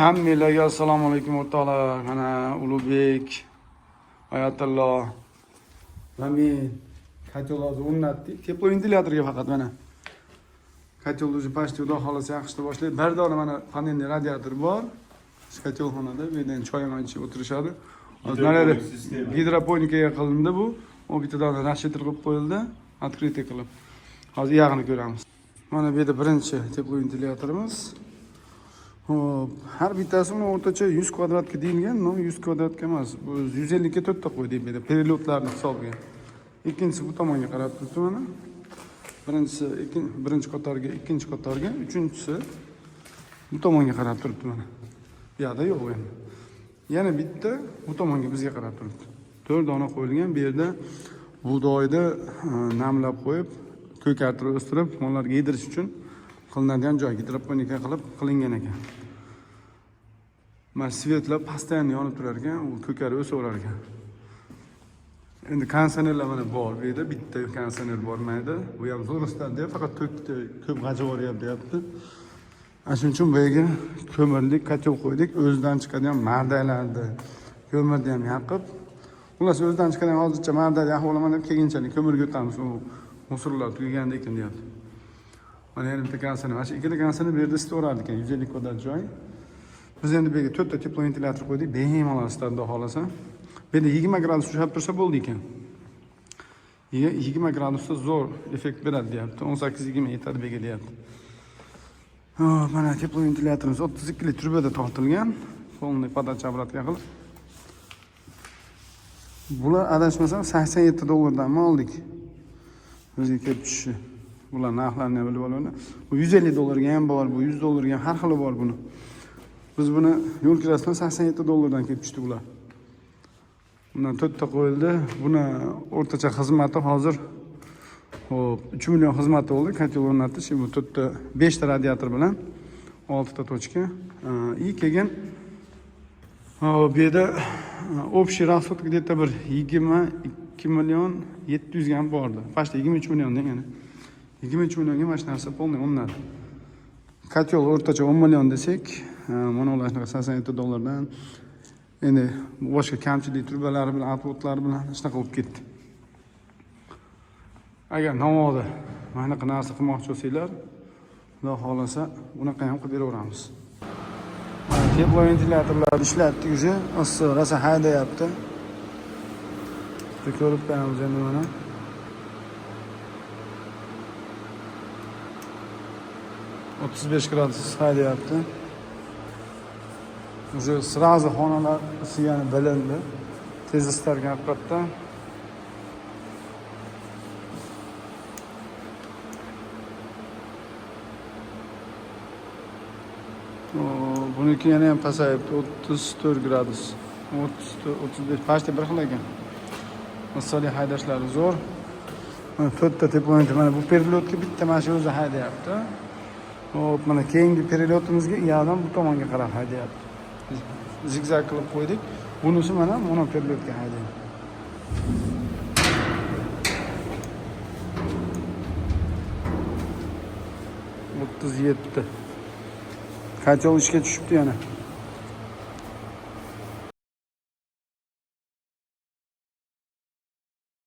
Hammanglarga assalomu alaykum o'rtoqlar. Mana Ulug'bek, Oyatullo va men котел hozir o'rnatdik. Тепловентилятор ga faqat mana. Котел уже почти xudo xohlasa yaxshi boshlaydi. Bir dona mana panelli radiator bor. Котел xonada bu yerdan choy ham ichib o'tirishadi. Hozir narada gidroponikaga qilindi bu. U bitta dona расширитель qilib qo'yildi, открытый qilib. Hozir yog'ini ko'ramiz. Mana bu yerda birinchi тепловентилятор imiz. Hop, har bittasi uni o'rtacha 100 kvadratga deyilgan, но 100 kvadratga emas. Bu 150 ga to'rtta qo'ydik bu yerda, перелёт larni hisobiga. Ikkinchisi bu tomonga qarab turibdi mana. Birinchisi birinchi qatorga, ikkinchi qatorga, uchinchisi bu tomonga qarab turibdi mana. Bu yoqda yo'q endi. Yana bitta bu tomonga bizga qarab turibdi. 4 dona qo'yilgan. Bu yerda bug'doyni namlab qo'yib, ko'kartirib o'stirib, mollarga yedirish uchun qilinadigan joy, gidroponika qilib qilingan ekan. Mana свет lar постоянно yonib turar ekan, u ko'karib o'saverar ekan. Endi konditsionerlar mana bor bu yerda, bitta konditsioner bor mana yerda. Bu ham zo'r isitadi deyapti, faqat to'kda ko'p g'ajib yuboryapti deyapti. Ana shuning uchun bu yerga ko'mirli котел qo'ydik. O'zidan chiqadigan mardaylarni, ko'mirni ham yoqib, xullas o'zidan chiqadigan hozircha mardayni yoqib olaman deb keyinchalik ko'mirga o'tamiz. U мусор lar tugagandan keyin deyapti. Mana yana bitta konditsioner. Mana shu ikkita konditsioner bu yerda isitaverardi ekan, 150 kvadrat joy. Biz endi bu yerga to'rtta тепловентилятор qo'ydik, bemalol isitadi xudo xohlasa. Bu yerda 20 gradus ushlab tursa bo'ldi ekan. 20 gradusda zo'r effekt beradi deyapti. 18-20 yetadi bu yerga deyapti. Hop, mana тепловентилятор imiz 32 lik труба da tortilgan. Полный подача обратка qilib. Bular adashmasam 87 dollardan oldik. Bizga kelib tushishi. Bular narxlarini ham bilib olaman. Bu 150 dollarga ham bor, bu 100 dollarga ham, har xili bor buni. Biz buni yo'l kirasidan 87 dollardan kelib tushdi bular. Bundan to'rtta qo'yildi. Buni o'rtacha xizmati hozir hop 3 million xizmati bo'ldi. Котел o'rnatish bu to'rtta, 5 ta radiator bilan 6 ta точка. И keyin hop bu yerda общий расход где-то bir 22 million 700 ga ham bordi. Почти 23 million degani. 23 millionga mana shu narsa полный o'rnadi. Котел o'rtacha 10 million desak, mana ular shunaqa 87 dollardan endi boshqa kamchilik труба lari bilan, отвод lari bilan shunaqa bo'lib ketdi. Agar Navoda mana bunaqa narsa qilmoqchi bo'lsanglar, Xudo xohlasa bunaqa ham qilib beraveramiz. Mana тепловентилятор larni ishlatdik уже, issiq rosa haydayapti. Bitta ko'rib qo'yamiz endi mana. 35 gradus haydayapti. Уже сразу xonalar isigani bilindi. Tez isitarkan haqiqatdan. Buniki yana ham pasayibdi, 34 gradus. 34, 35, почти bir xil ekan. Issiqlik haydashlari zo'r. Mana to'rtta тепловентилятор, mana bu перелёт ga bitta mana shu o'zi haydayapti. Hop, mana keyingi перелёт imizga u yoqdan bu tomonga qarab haydayapti. Zigzag qilib qo'ydik. Bunisi mana mono перелёт ga haydaydi. 37. Котел ishga tushibdi yana.